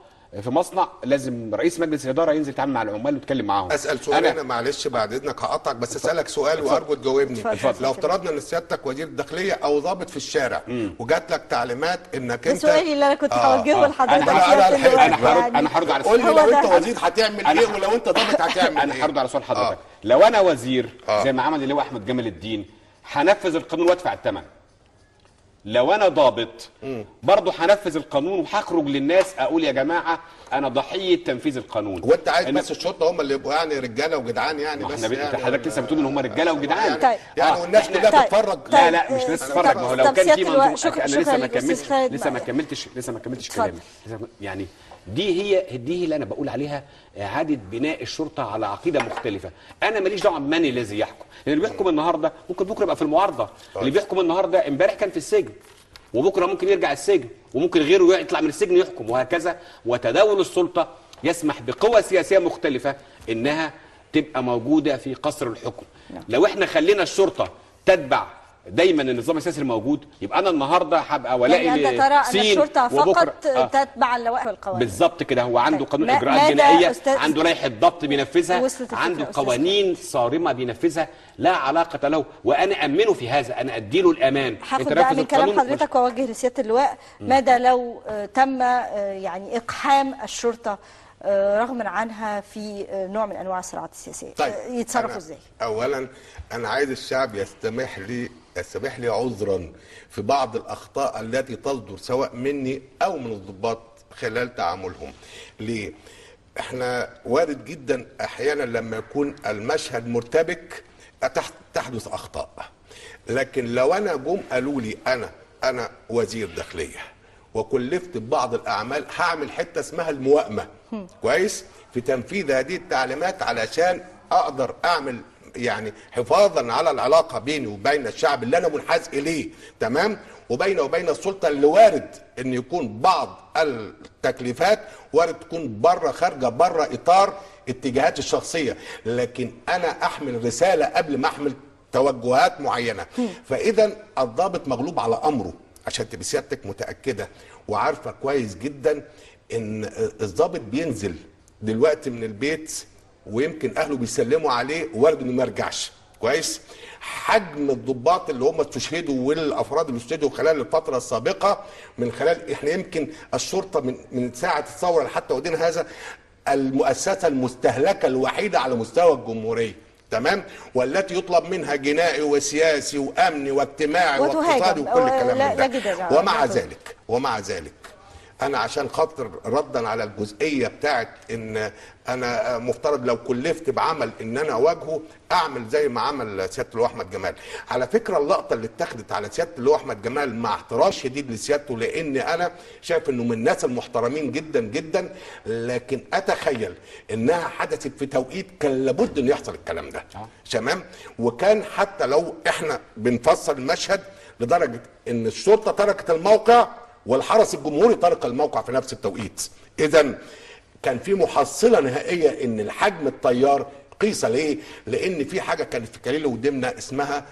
في مصنع لازم رئيس مجلس الادارة ينزل يتعامل مع العمال ويتكلم معاهم. اسال سؤال انا معلش بعد اذنك هقطعك، بس اسالك سؤال وارجو تجاوبني. لو افترضنا ان سيادتك وزير الداخلية او ضابط في الشارع وجات لك تعليمات انك انت، سؤالي اللي انا كنت هوجهه لحضرتك، انا هرد على قول لي لو انت وزير هتعمل ايه، ولو انت ضابط هتعمل ايه؟ انا هرد على سؤال حضرتك. لو انا وزير زي ما عمل اللواء احمد جمال الدين، هنفذ القانون وادفع الثمن. لو انا ضابط برضه هنفذ القانون وهخرج للناس اقول يا جماعة انا ضحية تنفيذ القانون. وانت عايز بس الشرطة هم اللي يبقوا يعني رجاله وجدعان يعني؟ بس يعني حضرتك لسه بتقول ان هم رجاله وجدعان يعني, يعني والناس كلها بتتفرج. لا لا مش ناس تتفرج. ما هو لو كان في منظومة، انا لسه ما كملتش كلامي. يعني دي هي اللي انا بقول عليها اعاده بناء الشرطة على عقيدة مختلفة. انا ماليش دعوه بمن الذي يحكم، لان اللي بيحكم النهارده ممكن بكره يبقى في المعارضة، اللي بيحكم النهارده امبارح كان في السجن وبكره ممكن يرجع السجن، وممكن غيره يطلع من السجن يحكم، وهكذا. وتداول السلطة يسمح بقوى سياسية مختلفة انها تبقى موجودة في قصر الحكم. لو احنا خلينا الشرطة تتبع دايما النظام السياسي الموجود، يبقى انا النهارده هبقى ولائي يعني انت ترى ان الشرطة فقط تتبع اللوائح والقوانين؟ بالظبط كده. هو عنده قانون اجراءات جنائية، عنده لائحة ضبط بينفذها، عنده قوانين صارمة بينفذها، لا علاقة له، وانا امنه في هذا، انا اديله الامان. هاخد بقى من كلام حضرتك واوجه لسياده اللواء، ماذا لو تم يعني اقحام الشرطة رغما عنها في نوع من انواع الصراعات السياسية؟ طيب، يتصرفوا ازاي؟ اولا انا عايز الشعب يستمح لي عذرا في بعض الاخطاء التي تصدر سواء مني او من الضباط خلال تعاملهم. ليه؟ احنا وارد جدا احيانا لما يكون المشهد مرتبك تحدث اخطاء، لكن لو انا جم قالوا لي انا وزير داخلية وكلفت ببعض الاعمال، هعمل حتة اسمها الموائمه، كويس، في تنفيذ هذه التعليمات علشان اقدر اعمل يعني حفاظا على العلاقة بيني وبين الشعب اللي انا منحاز اليه، تمام، وبينه وبين السلطة اللي وارد ان يكون بعض التكليفات وارد تكون بره، خارجه بره اطار اتجاهات الشخصية، لكن انا احمل رسالة قبل ما احمل توجهات معينة. فاذا الضابط مغلوب على امره، عشان تبقى سيادتك متاكدة وعارفه كويس جدا ان الضابط بينزل دلوقتي من البيت ويمكن اهله بيسلموا عليه، وارد انه ما يرجعش. كويس، حجم الضباط اللي هم استشهدوا والافراد اللي استشهدوا خلال الفترة السابقة، من خلال احنا يمكن الشرطة من ساعة الثورة لحتى ودينا هذا المؤسسة المستهلكه الوحيدة على مستوى الجمهورية، تمام، والتي يطلب منها جنائي وسياسي وامني واجتماعي واقتصادي وكل الكلام ده. ومع ذلك انا عشان خاطر ردا على الجزئية بتاعت ان انا مفترض لو كلفت بعمل ان انا اواجهه، اعمل زي ما عمل سيادة اللواء احمد جمال. على فكرة اللقطة اللي اتخذت على سيادة اللواء احمد جمال، مع احترام شديد لسيادته لان انا شايف انه من الناس المحترمين جدا جدا، لكن اتخيل انها حدثت في توقيت كان لابد ان يحصل الكلام ده، تمام. وكان حتى لو احنا بنفصل المشهد لدرجة ان الشرطة تركت الموقع والحرس الجمهوري ترك الموقع في نفس التوقيت، اذا كان في محصله نهائية ان الحجم التيار قيس. ليه؟ لان في حاجة كانت في كليل ودمنه اسمها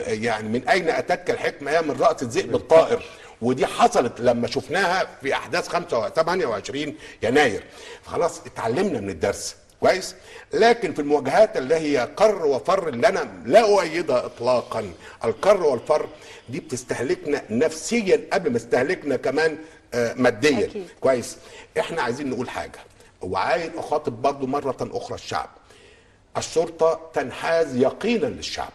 يعني من اين اتتك الحكمة، هي من راس الذئب الطائر، ودي حصلت لما شفناها في احداث 28 يناير. خلاص اتعلمنا من الدرس، كويس. لكن في المواجهات اللي هي كر وفر، اللي انا لا اؤيدها اطلاقا، الكر والفر دي بتستهلكنا نفسيا قبل ما تستهلكنا كمان ماديا. أكيد. كويس. احنا عايزين نقول حاجة، وعايز اخاطب برضو مرة اخرى الشعب. الشرطة تنحاز يقينا للشعب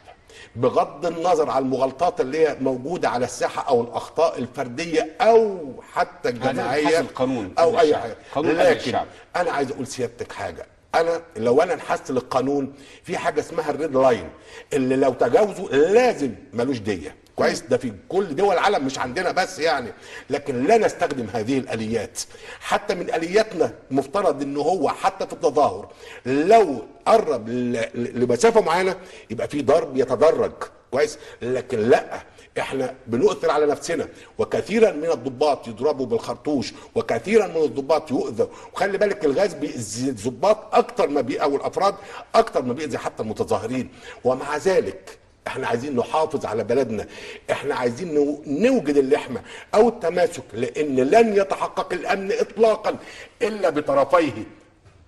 بغض النظر عن المغالطات اللي هي موجودة على الساحة او الاخطاء الفردية او حتى الجماعية القانون او اي حاجة، لكن انا عايز اقول سيادتك حاجة. انا لو انا انحازت للقانون في حاجة اسمها ال red line، اللي لو تجاوزه لازم ملوش ديه، كويس. ده في كل دول العالم مش عندنا بس يعني، لكن لا نستخدم هذه الاليات. حتى من الياتنا مفترض ان هو حتى في التظاهر لو قرب لمسافة معينة يبقى في ضرب يتدرج، كويس. لكن لا، احنا بنؤثر على نفسنا، وكثيرا من الضباط يضربوا بالخرطوش، وكثيرا من الضباط يؤذوا. وخلي بالك الغاز بيأذي الضباط اكتر ما او الافراد اكتر ما بيأذي حتى المتظاهرين. ومع ذلك احنا عايزين نحافظ على بلدنا، احنا عايزين نوجد اللحمة او التماسك، لان لن يتحقق الامن اطلاقا الا بطرفيه،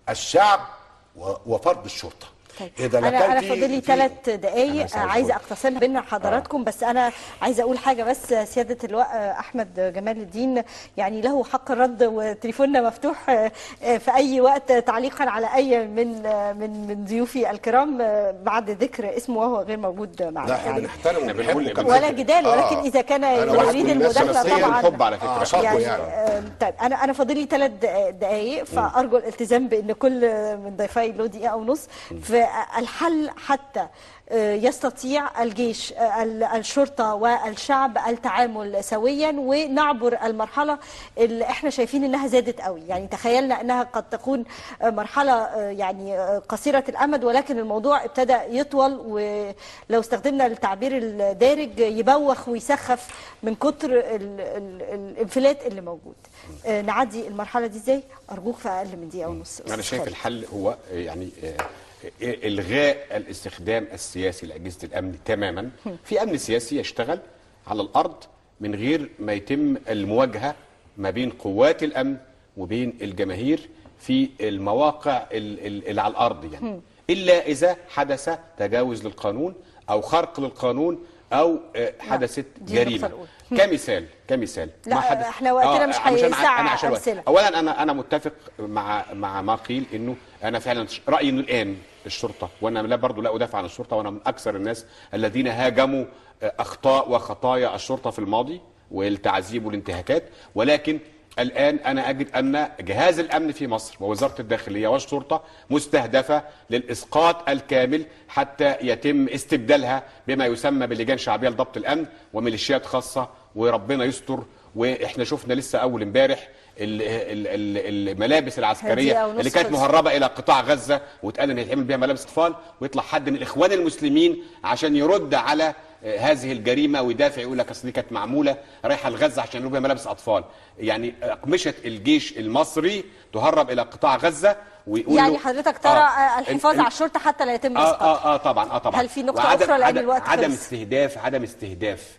الشعب وفرد الشرطة. طيب. اذا انا فاضل لي 3 دقائق عايزه اقتسمها بين حضراتكم، بس انا عايزه اقول حاجة بس. سيادة اللواء احمد جمال الدين يعني له حق الرد، وتليفوننا مفتوح في اي وقت تعليقا على اي من من من ضيوفي الكرام بعد ذكر اسمه وهو غير موجود معنا. لا احنا بنحترمه وبنحبه ولا جدال، ولكن اذا كان يريد المداخلة طبعا الحب على فكرة يعني. طيب انا فاضل لي 3 دقائق، فارجو الالتزام بان كل من ضيفي له دقيقة ونص. الحل حتى يستطيع الجيش الشرطة والشعب التعامل سويا ونعبر المرحلة اللي احنا شايفين انها زادت قوي، يعني تخيلنا انها قد تكون مرحلة يعني قصيرة الامد، ولكن الموضوع ابتدى يطول، ولو استخدمنا التعبير الدارج يبوخ ويسخف من كتر الانفلات اللي موجود. نعدي المرحلة دي ازاي؟ ارجوك في اقل من دقيقة ونص. انا شايف الحل هو يعني إلغاء الاستخدام السياسي لأجهزة الأمن تماما. في أمن سياسي يشتغل على الأرض من غير ما يتم المواجهة ما بين قوات الأمن وبين الجماهير في المواقع اللي على الأرض يعني، إلا إذا حدث تجاوز للقانون أو خرق للقانون أو حدثت جريمة. كمثال لا ما حدث، احنا وقتنا مش هيسع أمثلة. أولا أنا متفق مع ما قيل، إنه أنا فعلا رأيي إنه الآن الشرطة، وأنا لا برضو لا أدافع عن الشرطة، وأنا من أكثر الناس الذين هاجموا أخطاء وخطايا الشرطة في الماضي والتعذيب والانتهاكات، ولكن الآن أنا أجد أن جهاز الأمن في مصر ووزارة الداخلية والشرطة مستهدفة للإسقاط الكامل حتى يتم استبدالها بما يسمى بلجان شعبية لضبط الأمن وميليشيات خاصة، وربنا يستر. وإحنا شفنا لسه أول امبارح الملابس العسكرية اللي كانت مهربة إلى قطاع غزة واتقال إن هيتعمل بيها ملابس أطفال، ويطلع حد من الإخوان المسلمين عشان يرد على هذه الجريمة ويدافع يقول لك اصل دي كانت معمولة رايحة لغزة عشان يعملوا بيها ملابس اطفال. يعني اقمشه الجيش المصري تهرب الى قطاع غزة ويقول يعني حضرتك ترى الحفاظ على الشرطة حتى لا يتم اسقاطها. طبعا طبعا. هل في نقطة اخرى لان الوقت عدم استهداف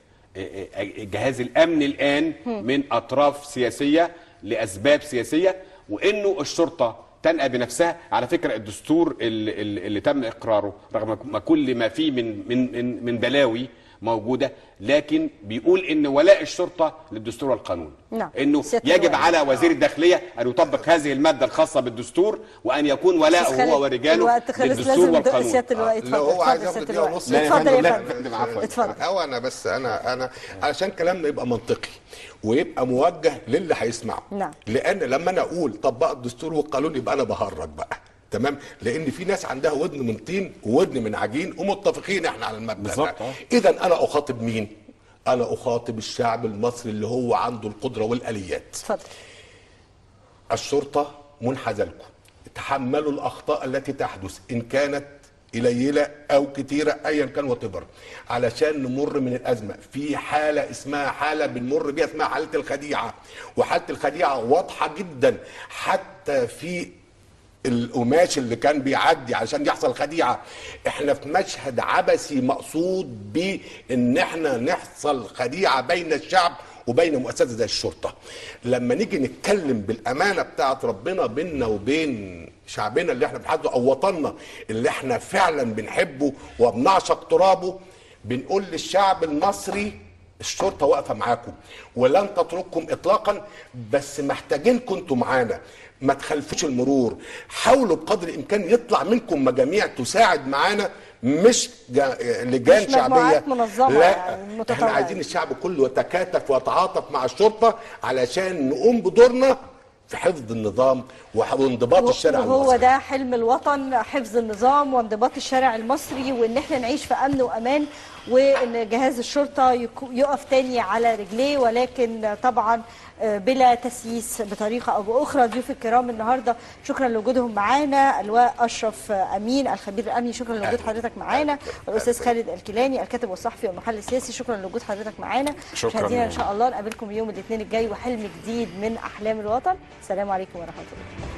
جهاز الامن الان من اطراف سياسية لاسباب سياسية، وانه الشرطة تنأى بنفسها. على فكرة الدستور اللي تم إقراره رغم ما كل ما فيه من من من بلاوي موجودة، لكن بيقول إن ولاء الشرطة للدستور والقانون. نعم. إنه يجب على وزير الداخلية أن يطبق هذه المادة الخاصة بالدستور، وأن يكون ولاؤه هو ورجاله للدستور والقانون. لا هو عايز ياخد دقيقة ونص. اتفضل يا فندم. اتفضل. هو أنا بس أنا علشان كلامنا يبقى منطقي ويبقى موجه للي هيسمعه. نعم. لأن لما أنا أقول طبق الدستور والقانون يبقى أنا بهرج بقى. تمام، لان في ناس عندها ودن من طين وودن من عجين ومتفقين احنا على المبدا ده. اذا انا اخاطب مين؟ انا اخاطب الشعب المصري اللي هو عنده القدرة والاليات. اتفضل. الشرطة منحازه لكم، تحملوا الاخطاء التي تحدث ان كانت قليله او كتيرة ايا كان whatever، علشان نمر من الازمة. في حاله اسمها حاله بنمر بيها اسمها حاله الخديعة، وحاله الخديعة واضحة جدا حتى في القماش اللي كان بيعدي عشان يحصل خديعة. احنا في مشهد عبثي مقصود بان احنا نحصل خديعة بين الشعب وبين مؤسسة زي الشرطة. لما نيجي نتكلم بالامانة بتاعت ربنا بيننا وبين شعبنا اللي احنا بنحبه او وطننا اللي احنا فعلا بنحبه وبنعشق ترابه، بنقول للشعب المصري الشرطة واقفة معاكم ولن تترككم اطلاقا، بس محتاجينكم انتوا معانا. ما تخلفوش المرور، حاولوا بقدر الامكان يطلع منكم مجاميع تساعد معانا، مش لجان مش شعبية منظمة. لا يعني احنا عايزين الشعب كله يتكاتف ويتعاطف مع الشرطة علشان نقوم بدورنا في حفظ النظام وانضباط الشارع المصري. وهو ده حلم الوطن، حفظ النظام وانضباط الشارع المصري، وان احنا نعيش في امن وامان، وان جهاز الشرطة يقف تاني على رجليه، ولكن طبعا بلا تسييس بطريقة او باخرى. ضيوف الكرام النهارده شكرا لوجودهم معانا، اللواء اشرف امين الخبير الامني شكرا لوجود حضرتك معانا، والاستاذ خالد الكيلاني الكاتب والصحفي والمحلل السياسي شكرا لوجود حضرتك معانا. مشاهدينا ان شاء الله نقابلكم يوم الاثنين الجاي وحلم جديد من احلام الوطن. السلام عليكم ورحمة الله.